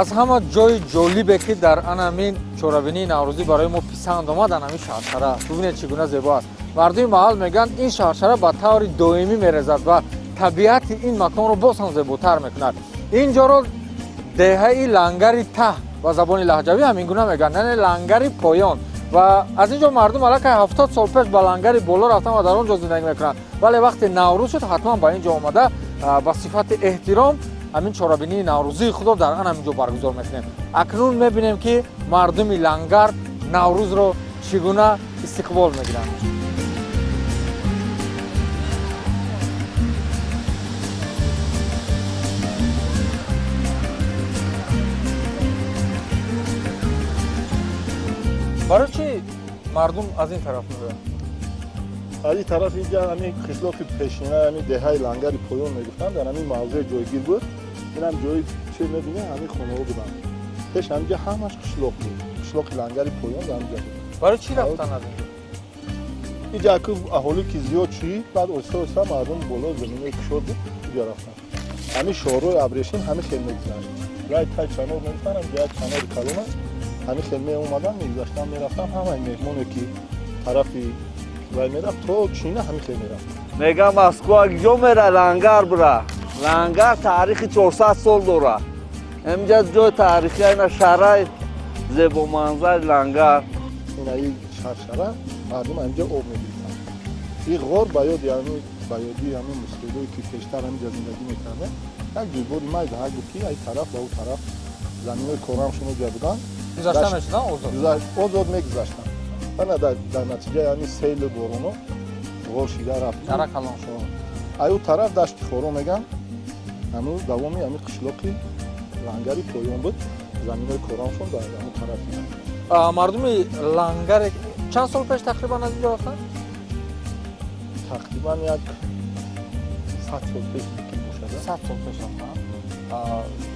Аз ҳама ҷои ҷолибе, ки дар анамин чорабинии наврӯзӣ барои мо писанд омад, анамин шаршара аст. Бубинед, чӣ гуна зебо аст. Мардуми маҳал мегӯянд, ин шаршара ба таври доимӣ мерезад ва табиати ин маконро боз ҳам зеботар мекунад. Ин ҷоро деҳаи Лангари Таҳ, ба забони лаҳҷавӣ ҳамин гуна мегӯянд, яъне Лангари Поён. Ва аз ин ҷо мардум аллакай 70 сол пеш ба Лангари Боло рафтан ва дар он ҷо зиндагӣ мекунанд, вале вақте Наврӯз шуд, ҳатман ба ин ҷо омада, ба сифати эҳтиром ҳамин чорабинии наврӯзии худро дар ан ҳамин ҷо баргузор мекунем. Акнун мебинем, ки мардуми Лангар Наврӯзро чӣ гуна истиқбол мегиранд. Барои чӣ мардум аз ин тараф меоянд? Аз ин тараф, инҷа ҳамин қишлоқи пешина, ҳамин деҳаи Лангари Поён мегуфтанд, дар ҳамин мавзеъ ҷойгир буд. Инам ҷои че мебинед, ҳамин хонаҳо буданд пеш. Ҳаминҷа ҳамаш қишлоқ буд, қишлоқи Лангари Поён дар ҳаминҷа буд. Барои чӣ рафтан аз инҷо? Инҷа аку аҳолӣ ки зиёд шуд, баъд оҳиста оҳиста мардум боло заминои кушод буд, инҷа рафтанд. Ҳамин шоҳрои абрешим ҳамин хел мегузашт, рай тай чанор мегуфтанд, ҳаминҷа як чанори калон аст. Ҳамин хел меомадан, мегузаштан, мерафтан. Ҳамаи меҳмоне ки тарафи вай мерафт, то Чина ҳамин хел мерафт. Мега Москва киҷо мера, Лангар бура. Лангар таърихи 400 сол дора. Ҳаминҷа ҷои таърихи, ина шаҳраи зебоманзари Лангар. Инаи шаршара, мардум ҳаминҷа об мегирифтанд. Ин ғор ба ёди ҳамин, ба ёди ҳамин мусоидое ки пештар ҳаминҷа зиндагӣ мекардем, як ҷӯйбори майдаҳак буд, ки ай тараф ба ӯ тараф заминои корамшон оҷа буданд. Гузашта мешудан озод? Озод мегузаштанд. Ана дар натиҷаи ҳамин сейлу бороно ғор шида рафт. Дара калон шуд. Ай ӯ тараф дашти Хоро меган, ҳамун давоми ҳамин қишлоқи Лангари Поён буд, заминои корамшон дар ҳамун тараф. Мардуми Лангар чанд сол пеш тақрибан аз инҷо рафтанд? Тақрибан як 100 сол пеш мумкин бошад. 100 сол пеш рафтанд.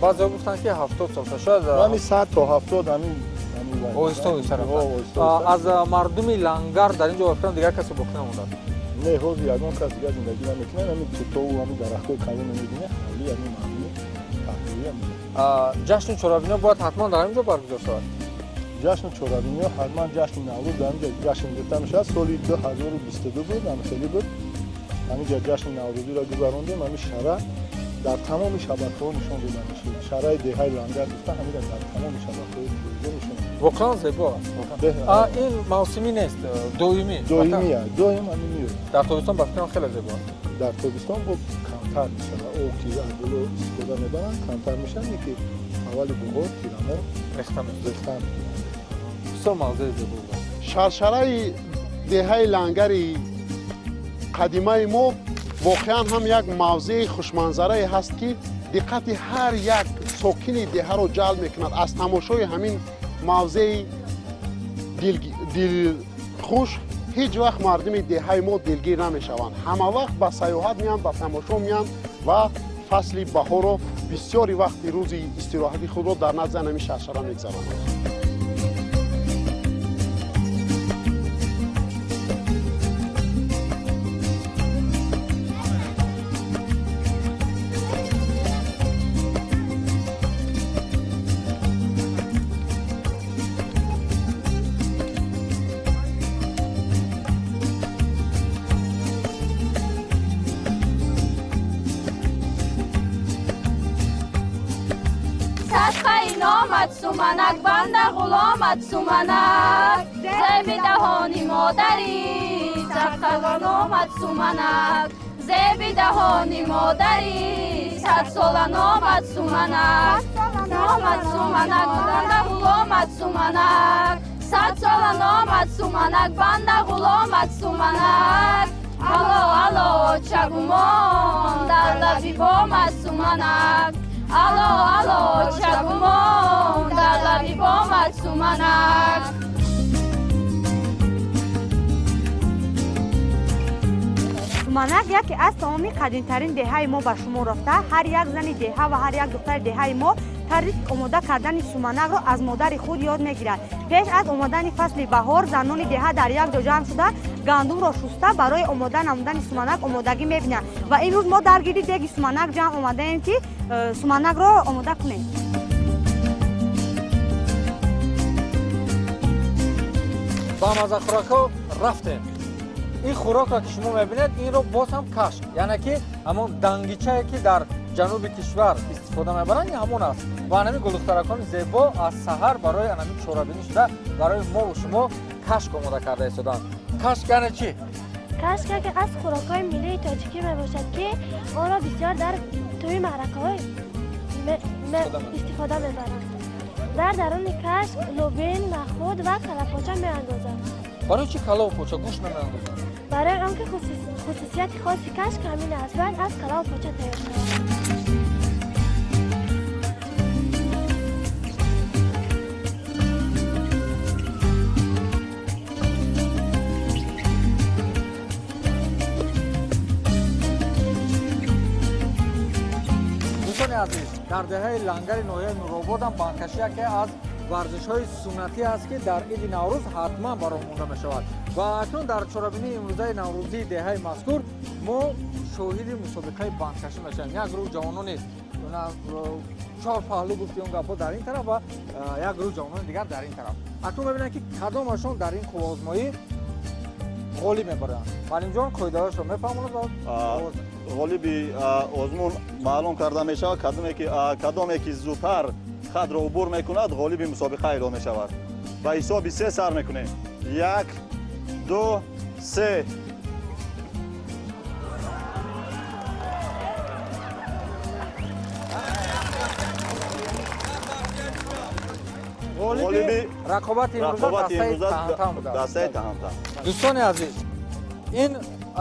Баъзеҳо гуфтанд, ки 70 сол пеш шояд. Ҳамин 100 то 70 ҳамин. Оҳиста оҳиста рафтанд. Аз мардуми Лангар дар ин ҷо рафтан дигар касе боқӣ намондааст? Не, ҳозир ягон кас дигар зиндагӣ намекунад. Ҳамин тутову ҳамин дарахтҳои калоне мебинед, ҳавлии ҳамин мардуми таҳқирӣ ҳамин. Ҷашни чорабиниҳо бояд ҳатман дар ҳамин ҷо баргузор шавад? Ҷашну чорабиниҳо ҳатман, ҷашни Наврӯз дар ҳаминҷа ҷашн гирифта мешавад. Соли 2022 буд, ҳамин хеле буд, ҳаминҷа ҷашни наврӯзиро гузарондем. Ҳамин шара дар тамоми шабакаҳо нишон дода мешуд. Шараи деҳаи Лангар гуфта, ҳаминро дар тамоми шабакаҳои телевизион нишон. Воқеан зебо аст. Ин мавсимӣ нест, доимӣ? Доимӣ, доим ҳамин меояд. Дар тобистон, ба фикрам, хеле зебо аст. Дар тобистон бо камтар мешавад, об ки аз боло истифода мебаранд, камтар мешавад, ки аввали буҳор, тирамо рехта. Рехта. Бисёр мавзеи зебо буд. Шаршараи деҳаи Лангари қадимаи мо воқеан ҳам як мавзеи хушманзарае ҳаст, ки диққати ҳар як сокини деҳаро ҷалб мекунад. Аз тамошои ҳамин мавзеи дилхуш ҳеҷ вақт мардуми деҳаи мо дилгир намешаванд. Ҳама вақт ба сайёҳат меянд, ба тамошо меянд ва фасли баҳорро, бисёри вақти рӯзи истироҳати худро дар назди ҳамин шаршара мегзаронанд. Садқаи номат суманак, банда ғуломат суманак, зеби даҳони модарӣ садқала номат суманак, зеби даҳони модарӣ садсола номат суманак, номат суманак, банда ғуломат суманак, садсола номат суманак, банда ғуломат суманак, ало, ало, чагумон дар лаби бомат суманак, ало, ало, чагумон дар лаби бомат суманак. Суманак яке аз таоми қадимтарин деҳаи мо ба шумор рафта. Ҳар як зани деҳа ва ҳар як духтари деҳаи мо тарзи омода кардани суманакро аз модари худ ёд мегирад. Пеш аз омадани фасли баҳор занони деҳа дар як ҷо ҷамъ шуда Гандумро шуста, барои омода намудани суманак омодагӣ мебинанд. Ва имрӯз мо дар гирди деги суманак ҷамъ омадаем, ки суманакро омода кунем. Ба маззахӯракҳо рафтем. Ин хӯрокро, ки шумо мебинед, инро боз ҳам кашк, яъне ки ҳамон дангичае, ки дар ҷануби кишвар истифода мебаранд, ин ҳамон аст. Ва анами гулдухтаракони зебо аз саҳар барои анами чорабинӣ шуда, барои мову шумо кашк омода карда истоданд. Кашк яъне чӣ? Кашк яке аз хӯрокҳои миллии тоҷикӣ мебошад, ки онро бисёр дар тӯи маъракаҳо истифода мебаранд. Дар даруни кашк лубин, нахӯд ва калапоча меандозанд. Барои чӣ калаву поча, гӯшт намеандозанд? Барои он ки хусусияти хоси кашк ҳамин аст, бояд аз калаву поча тайёр шавад. Дӯстони азиз, дар деҳаи Лангари ноҳияи Нурободам бандкашӣ яке аз варзишҳои суннатӣ аст, ки дар иди Наврӯз ҳатман ба роҳ монда мешавад. Ва акнун дар чорабинии имрӯзаи наврӯзии деҳаи мазкур мо шоҳиди мусобиқаи бандкашӣ мешавем. Як гурӯҳ ҷавонони чор паҳлӯ, гуфти он гапҳо, дар ин тараф ва як гурӯҳ ҷавонони дигар дар ин тараф. Акнун мебинем, ки кадомашон дар ин қувваозмоӣ ғолиб мебаранд. Маълимҷон қоидаҳояшро мефаҳмонад ва ғолиби озмун маълум карда мешавад. Кадоме ки зудтар хатро убур мекунад, ғолиби мусобиқа эълон мешавад. Ба ҳисоби се сар мекунем: як, ду, се. Ғолиби рақобати имрӯза дастаи Таҳантан будааст. Дастаи Таҳантан. Дӯстони азиз, ин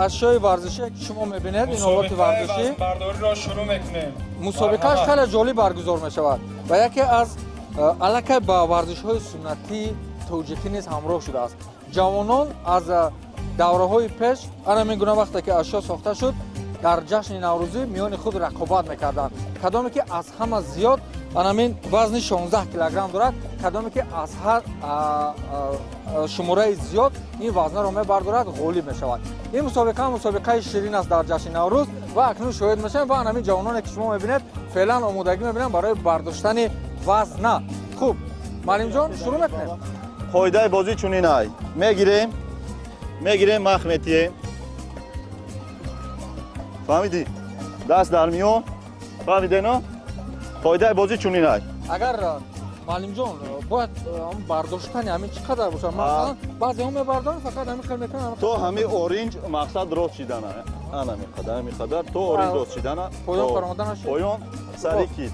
ашёи варзишие, ки шумо мебинед, ин олоти варзишӣ бардориро шурӯъ мекунем. Мусобиқааш хеле ҷолиб баргузор мешавад ва яке аз аллакай ба варзишҳои суннатии тоҷикӣ низ ҳамроҳ шудааст. Ҷавонон аз давраҳои пеш ана ин гуна, вақте ки ашё сохта шуд, дар ҷашни наврӯзӣ миёни худ рақобат мекарданд, кадоме ки аз ҳама зиёд анамин вазни 16 килограмм дорад, кадоме ки аз ҳар шумораи зиёд ин вазнаро мебардорад, ғолиб мешавад. Ин мусобиқа мусобиқаи ширин аст дар ҷашни Наврӯз ва акнун шоҳид мешавем. Ва анамин ҷавононе, ки шумо мебинед, феълан омодагӣ мебинанд барои бардоштани вазна. Хуб, маълимҷон, шурӯъ мекунем. Қоидаи бозӣ чунин ай: мегирем, мегирем, мах метиҳем, фаҳмидӣ? Даст дар миён, фаҳмидено? Қоидаи бозӣ чунин ай. Агар, маълимҷон, бояд бардоштани ҳамин чӣ қадар бошад? Масалан, баъзеҳо мебардоранд, фақат ҳамин хел мекунанд. То ҳамин оринҷ, мақсад, рост шидана, ана миқадар, ҳамин қадар, то оринҷ рост шидана. Поён баромаданаш. Поён, сари кит.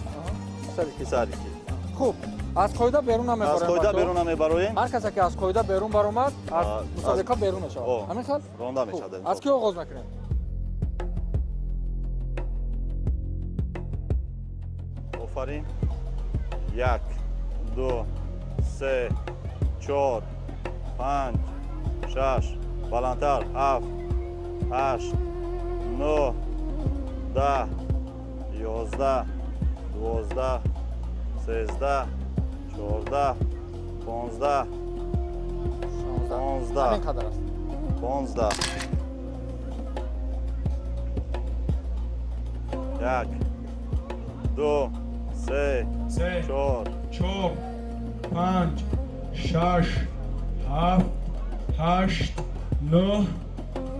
Сари кит. Хуб, аз қоида берун намебароем. Аз қоида берун намебароем. Ҳар касе ки аз қоида берун баромад, аз мусобиқа берун мешавад, ҳамин хел. Ронда мешавад. Аз ки оғоз мекунем? Офарин. Як, ду, се, чор, панҷ, шаш, баландтар, ҳафт, ҳашт, нӯҳ, 10, 11, 12, 13, 14, 15, 16. Ҳамин қадар аст. 15. Як, ду, се, чор, чор, панҷ, шаш, ҳафт, ҳашт, нӯҳ,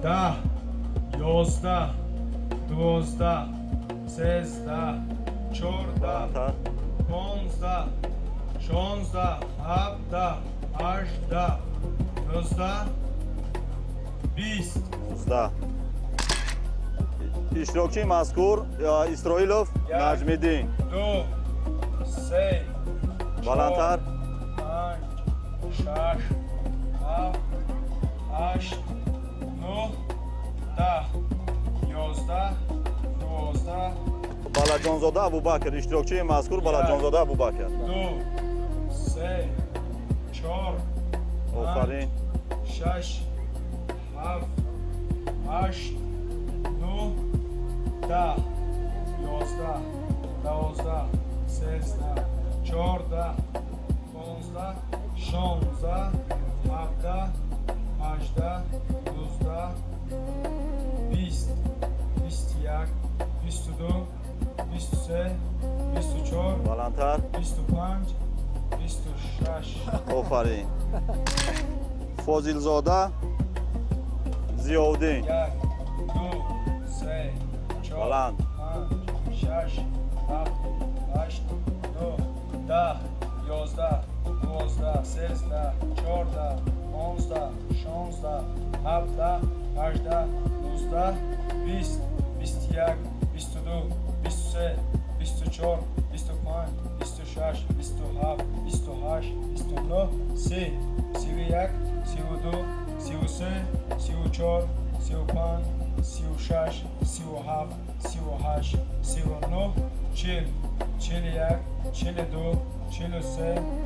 10, 11, 12, 13, 14, 15, 16, 17, 18, 19, 20. 19. Иштирокчии мазкур Исроилов Наҷмиддин. Ду, се, баландтар, панҷ, шаш, ҳафт, ҳашт, нӯҳ, 10, 11, 12. Балаҷонзода Абубакр. Иштирокчии мазкур Балаҷонзода Абубакр. Ду, се, чор, офарин, шаш, ҳафт, ҳашт, нӯҳ, 10, 11, 12, 13, 14, 15, 16, 17. 18, 19, 20, 21, 22, 23, 24, Баландтар. 25, 26. Офарин. Фозилзода Зиёвдин. 1, 2, 3, 4, Баланд. 5, 6, 7, 8, 9, 10, 11, 12, 13, 14, 15, 16, 17, 18, 19, 20, 21, 22, 23, 24, 25, 26, 27, 28, 29, 30, 31, 32, 33, 34, 35, 36, 37, 38, 39, 40, 41, 42, 43,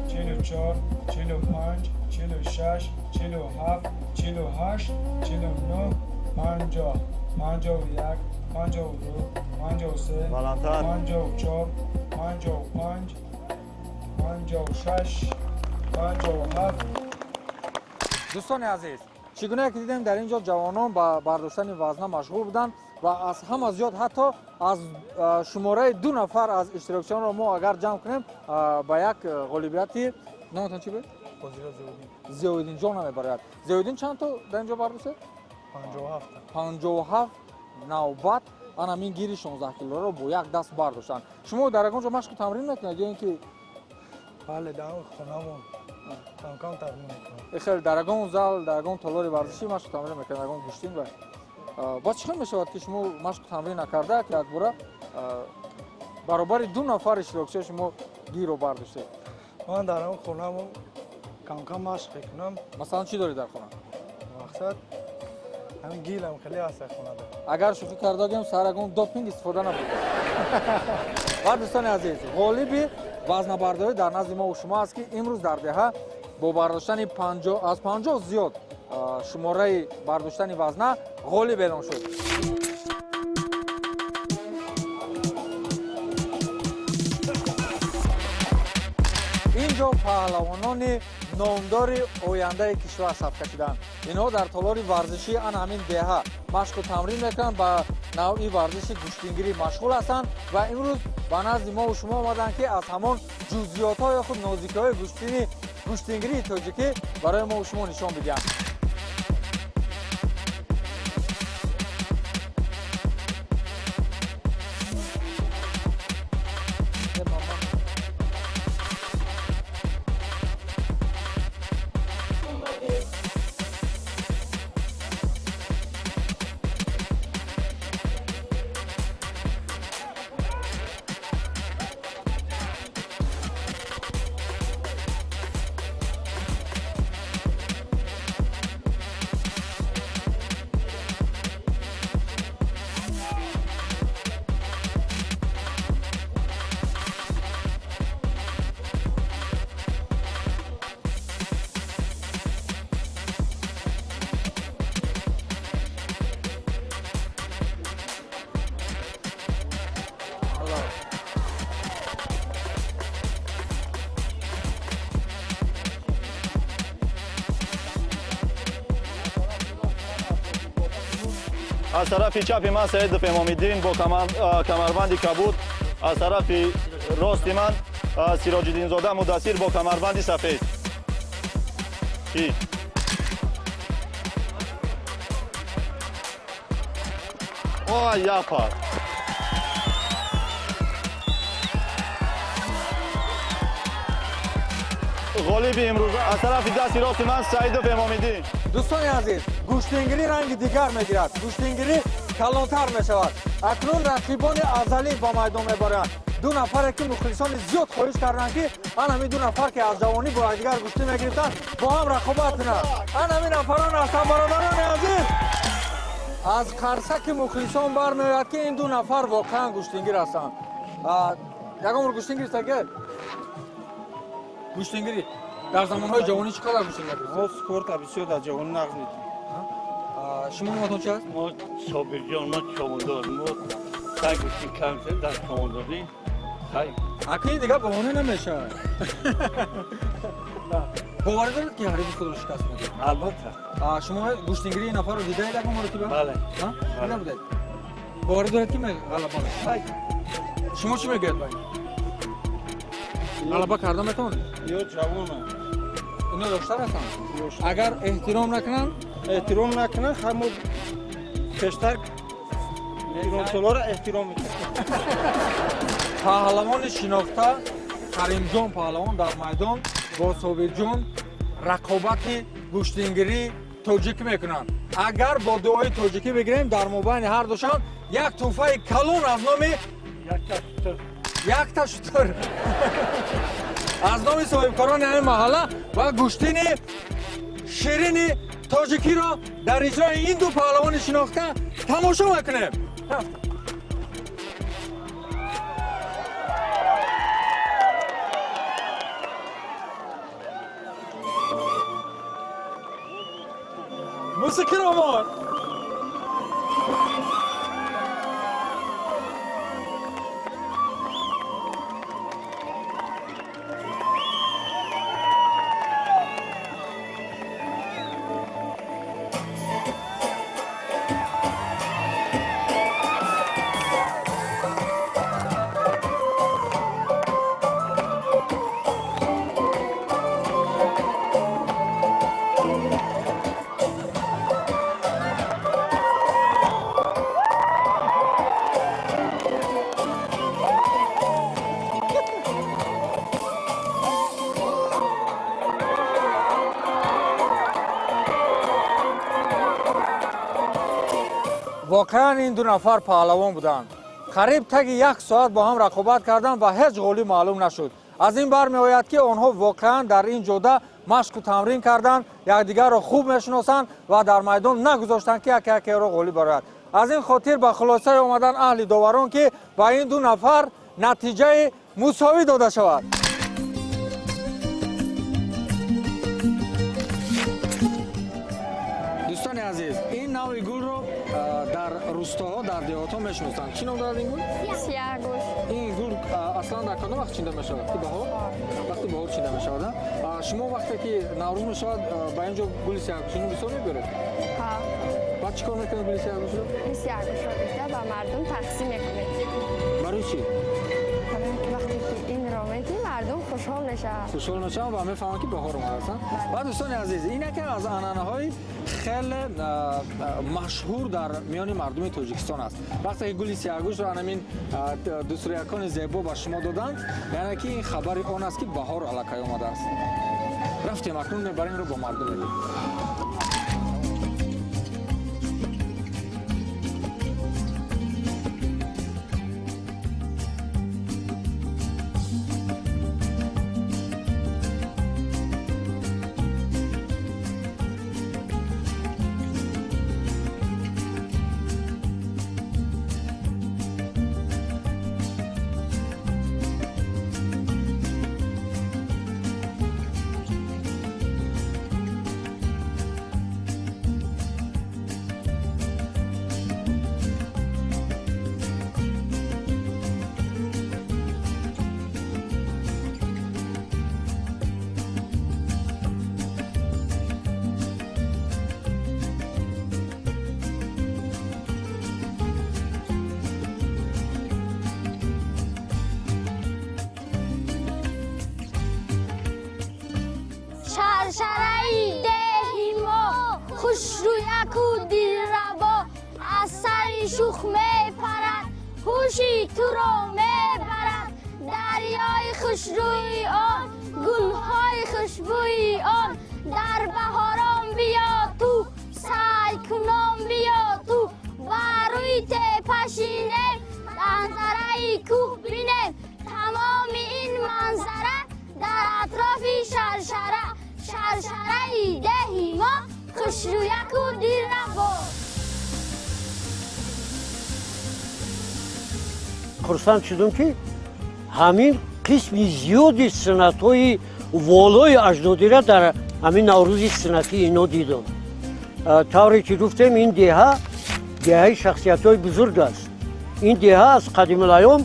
44, 45, 46, 47, 48, 49, 50, 51, 52, 53, Баландтар. 54, 55, 56, 57. Дӯстони азиз, чӣ гуна ки дидем, дар ин ҷо ҷавонон ба бардоштани вазна машғул буданд ва аз ҳама зиёд, ҳатто аз шумораи ду нафар аз иштирокчиёнро мо агар ҷамъ кунем, ба як ғолибияти, номатон чӣ буд, Зиёиддинҷон намебарояд. Зиёиддин, чанд то дар ин ҷо бардоштед? 57 навбат ана ҳамин гири 16 килоро бо як даст бардоштанд. Шумо дар ягон ҷо машқу тамрин мекунед ё ин ки? Бале, дар хонамон камкам тамрин мекунам. Хеле дар ягон зал, дар ягон толори варзишӣ машқу тамрин мекунед, ягон гӯштин? Ва боз чӣ хел мешавад, ки шумо машқу тамрин накарда, ки якбора баробари ду нафар иштирокчиа шумо гирро бардоштед? Ман дар он хонамон камкам машқ мекунам. Масалан, чӣ доред дар хона? Мақсад, ҳамин гилам хеле ҳаст хонада. Агар шӯхӣ карда гӯем, сар ягон допинг истифода набуд. Ва дӯстони азиз, ғолиби вазнабардорӣ дар назди мо шумо аст, ки имрӯз дар деҳа бо бардоштани аз 50 зиёд шумораи бардоштани вазна ғолиб эълон шуд. Ин ҷо паҳлавонони номдори ояндаи кишвар саф кашиданд. Инҳо дар толори варзишии ана ҳамин деҳа машқу тамрин мекунанд, ба навъи варзиши гӯштингирӣ машғул ҳастанд ва имрӯз ба назди мову шумо омаданд, ки аз ҳамон ҷузъиётҳо ё худ нозикиҳои гӯштингирии тоҷикӣ барои мову шумо нишон бидиҳанд. Аз тарафи чапи ман Саидов Эмомиддин бо камарбанди кабуд, аз тарафи рости ман Сироҷиддинзода Мудассир бо камарбанди сафед. Ки ой, япа! Ғолиби имрӯза аз тарафи дасти рости ман Саидов Эмомиддин. Дӯстони азиз, гӯштингирӣ ранги дигар мегирад, гӯштингирӣ калонтар мешавад. Акнун рақибони азалӣ ба майдон мебаранд, ду нафаре, ки мухлисони зиёд хоҳиш карданд, ки ан ҳамин ду нафар, ки аз ҷавонӣ бо якдигар гӯштӣ мегирифтанд, бо ҳам рақобат кунанд. Ан ҳамин нафарон ҳастанд. Бародарони азиз, аз қарсаки мухлисон бармеояд, ки ин ду нафар воқеан гӯштингир ҳастанд. Ягон бор гӯштин гирифтагӣ? Гӯштингирӣ дар замонҳои ҷавонӣ чӣ қадар гӯштин гирифтед? Мо спорта бисёр дар ҷавонӣ нағз медидем. Шумо номатон чи аст? Мо Собирҷон, мо чомондор. Мо сай гӯштин кам шуд дар чомондорӣ. Хай. Акни дигар баҳона намешавад. Боварӣ доред, ки ҳарифи худро шикаст медиҳед? Албатта. Шумо гӯштингирии ин нафарро дидаед ягон маротиба? Бале. Дида будед? Боварӣ доред, ки ғалаба? Шумо чӣ мегӯяд ба ин? Ғалаба карда метавонед? Ё ҷавонам. Ино ёштар ҳастанд. Агар эҳтиром накунанд? Эҳтиром накунанд, ҳамо пештар пиронсолоро эҳтиром мекунем. Паҳлавони шинохта Каримҷон паҳлавон дар майдон бо Собирҷон рақобати гӯштингирии тоҷикӣ мекунанд. Агар бо дуои тоҷикӣ бигирем, дар мобайни ҳар душон як тӯҳфаи калон аз номи якта шутур аз номи соҳибкорони ҳамин маҳалла ва гӯштини ширини тоҷикиро дар иҷрои ин ду паҳлавони шинохта тамошо мекунем. Мусиқиро мон. Воқеан, ин ду нафар паҳлавон буданд. Қариб таги як соат бо ҳам рақобат карданд ва ҳеҷ ғолиб маълум нашуд. Аз ин бармеояд, ки онҳо воқеан дар ин ҷода машқу тамрин карданд, якдигарро хуб мешиносанд ва дар майдон нагузоштанд, ки яке якеро ғолиб барояд. Аз ин хотир ба хулосае омаданд аҳли доварон, ки ба ин ду нафар натиҷаи мусовӣ дода шавад. Дӯстони азиз, ин навъи гулро дар рустоҳо, дар деҳотҳо мешиносанд. Чӣ ном дорад ин гул? Сиягӯш. Ин гул аслан дар кадом вақт чинда мешавад? Вақти баҳор? Вақти баҳор чинда мешавад. Шумо вақте ки Наврӯз мешавад, ба ин ҷо гули сиягӯшино бисёр мебиёред? Ҳа. Баъд чӣ кор мекунед гули сиягӯширо? Гули сиягӯшро гирифта ба мардум тақсим мекунем. Барои чӣ? Барои ин ки вақте ки инро медиҳӣ, мардум хушҳол мешаванд. Хушҳол мешаванд ва мефаҳманд, ки баҳор омадааст. Ва дӯстони азиз, ин яке аз анъанаҳои хеле машҳур дар миёни мардуми Тоҷикистон аст. Вақте ки гули сиягӯшро анамин дӯстрӯякони зебо ба шумо доданд, яъне ки ин хабари он аст, ки баҳор аллакай омадааст. Рафтем, акнун мебарем инро бо мардум медиҳем. Шаршараи деҳи мо хушрӯяку дилрабо, аз сари шух мепарад, ҳуши туро мебарад. Дарёи хушрӯи он, гулҳои хушбӯи он, дар баҳорон биё ту, сайкунон биё ту, ба рӯи тепа шинем, манзараи кӯҳ бинем. Тамоми ин манзара дар атрофи шаршара. Шаршараи деҳи мо хушрӯяку дилрабо. Хурсанд шудам, ки ҳамин қисми зиёди суннатҳои волои аҷдодира дар ҳамин Наврӯзи суннатӣ ино дидам. Тавре ки гуфтем, ин деҳа деҳаи шахсиятҳои бузург аст. Ин деҳа аз қадимулайём,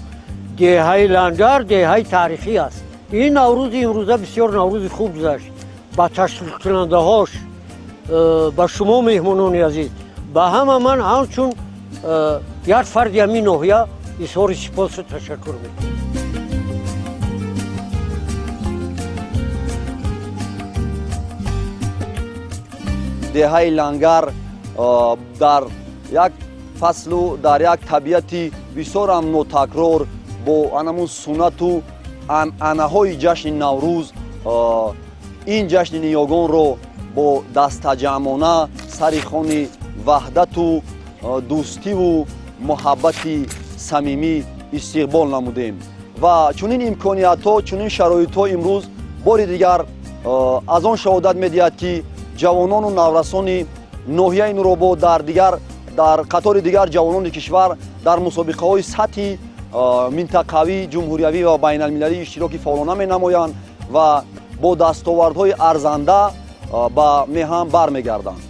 деҳаи Лангар, деҳаи таърихӣ аст. Ин Наврӯзи имрӯза бисёр Наврӯзи хуб гузашт. Ба ташкилкунандаҳош, ба шумо, меҳмонони азиз, ба ҳама ман ҳамчун як фарди ҳамин ноҳия изҳори сипосу ташаккур мекунам. Деҳаи Лангар дар як фаслу дар як табиати бисёрам нотакрор, бо анамун суннату анъанаҳои ҷашни Наврӯз, ин ҷашни ниёгонро бо дастаҷамъона сари хони ваҳдату дӯстиву муҳаббати самимӣ истиқбол намудем. Ва чунин имкониятҳо, чунин шароитҳо имрӯз бори дигар аз он шаҳодат медиҳад, ки ҷавонону наврасони ноҳияи Нуробод дар қатори дигар ҷавонони кишвар дар мусобиқаҳои сатҳи минтақавӣ, ҷумҳуриявӣ ва байналмилалӣ иштироки фаъолона менамоянд ва бо дастовардҳои арзанда ба меҳан бармегарданд.